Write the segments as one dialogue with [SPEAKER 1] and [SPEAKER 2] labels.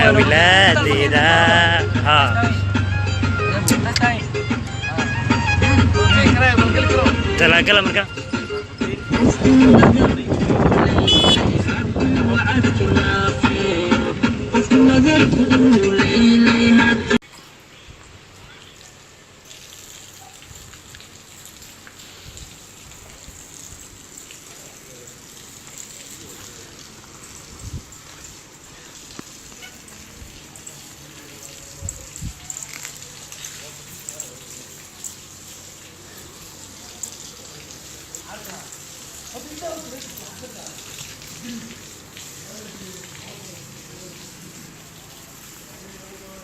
[SPEAKER 1] ولادنا ها تلاقي مركا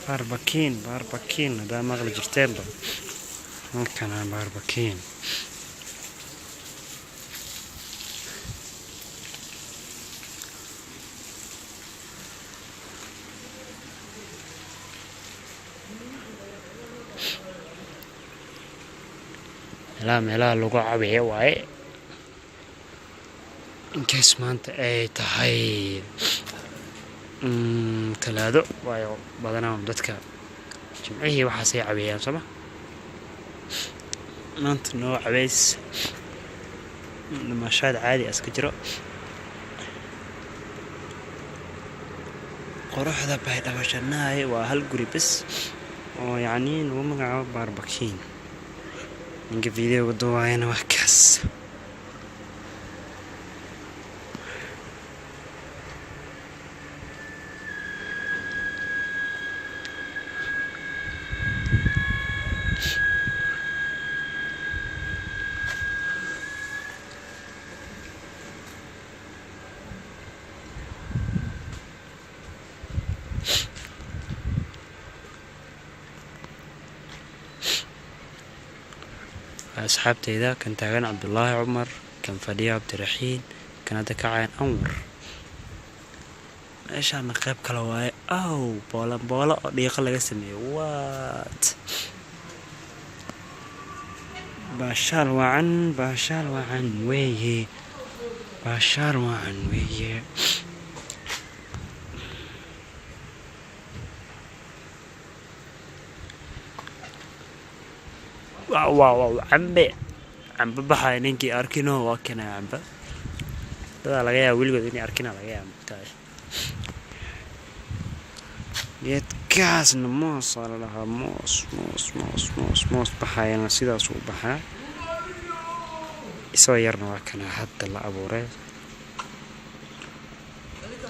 [SPEAKER 1] باربكين باربكين هذا مغلى جرتين ممكن باربكين. Meelaha meelaha lagu cabiyo waaye inkaas maanta ay tahay Talaado, waayo badanaa dadka Jimcihii waxaasay cabeeyaan sooma. Maanta noo cabeys damaashaad caadi iska jiro. Quruxda Baydhabo waa hal guri bes oo yacni lagu magacaabo Baarbakiin. Ninka videoga duubayana waa kaas. Asxaabtayda kan taagan Cabdulaahi Cumar, kan fadhiya Cabdiraxiin, kan hadda kacayan Anwar. Meeshaana qayb kale waaye. Aw, boolan boolo oo dhiiqo laga sameeyey. What, baashaal wacan, baashaal wacan weeye, baashaal wacan weeye. Wow wow wow, cambe cambe baxaya. Ninkii arkino waa keenaya cambe. Dadaa laga yaaba weligood inay arkina laga yaaba mugtahay. Geedkaasna moos aa la dhahaa. Moos moos moos moos moos baxayana sidaas uu baxaa. Isagoo yarna waa kana hadda la abuuray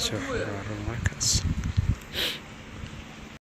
[SPEAKER 1] soo xogaaran waa kaas.